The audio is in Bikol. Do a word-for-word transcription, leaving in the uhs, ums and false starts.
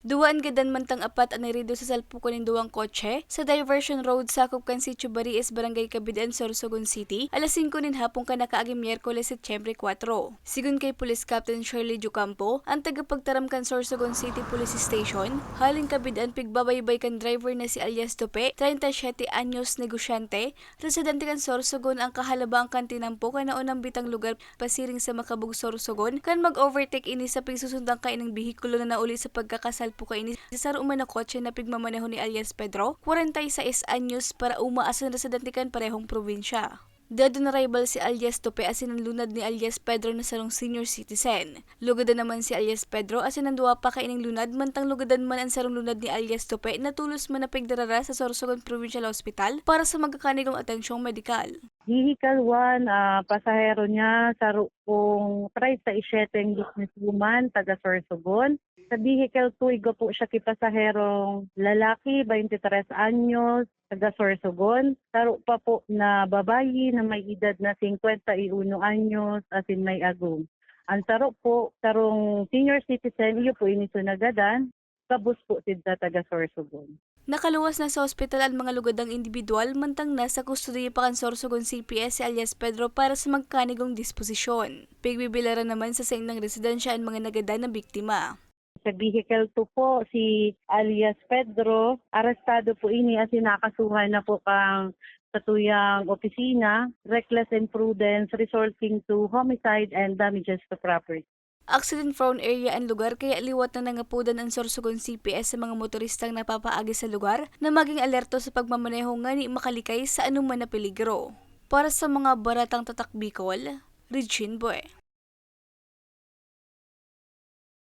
Duwa an gadan mantang apat an naherido sa salpukan nin duwang kotse sa diversion road sakop kan Sitio Bariis, Barangay Cabidan, Sorsogon City, alas singko nin hapon kan nakaaging Miyerkules, Setyembre kwatro. Sigon kay Police Captain Shirley Jucampo, an tagapagtaram kan Sorsogon City Police Station, halin Cabidan, pigbabaybay kan driver na si alias Tope, treinta y siete anyos, negosyante, residente kan Sorsogon, ang kahalabaan kan tinampo kan naunang bitang lugar pasiring sa Macabug, Sorsogon, kan mag-overtake ini sa pigsusundan kainang behikulo na nauli sa pagkakasalpok kaini sa saro man na kotse na pigmamaneho ni alias Pedro, kwarenta y sais anyos, para uma asin residente kan parehong probinsya. Dead on arrival si alias Tope asin an lunad ni alias Pedro na sarong senior citizen. Lugadan naman si alias Pedro asin an duwa pa kaining lunad, mantang lugadan man an sarong lunad ni alias Tope na tolos man na pigdarara sa Sorsogon Provincial Hospital para sa magkakanigong atensyong medikal. Vehicle one, ah, pasahero niya, saro pong treinta y siete businesswoman, taga Sorsogon. Sa vehicle two, igwa po siya ki pasaherong lalaki, twenty-three anyos, taga Sorsogon. Saro pa po na babayi na may edad na cincuenta y uno anyos, asin may agom. Ang saro po, sarong senior citizen, iyo po ini so nagadan, gabos po sidta taga Sorsogon. Nakaluwas na sa ospital an mga lugadang indibidwal, mantang nasa kustodiya pa kan Sorsogon C P S si alias Pedro para sa magkanigong disposisyon. Pigbibilaran naman sa saindang residensya an mga nagadan na biktima. Sa vehicle two po, si alias Pedro, arestado po ini asin nakasuhan na po kan satuyang opisina, reckless imprudence resulting to homicide and damages to property. Accident-prone area an lugar, kaya liwat na nangapodan an Sorsogon C P S sa mga motoristang napapaagi sa lugar na maging alerto sa pagmamaneho ngani makalikay sa anoman na peligro. Para sa mga baratang tatak Bicol, Regine Boy.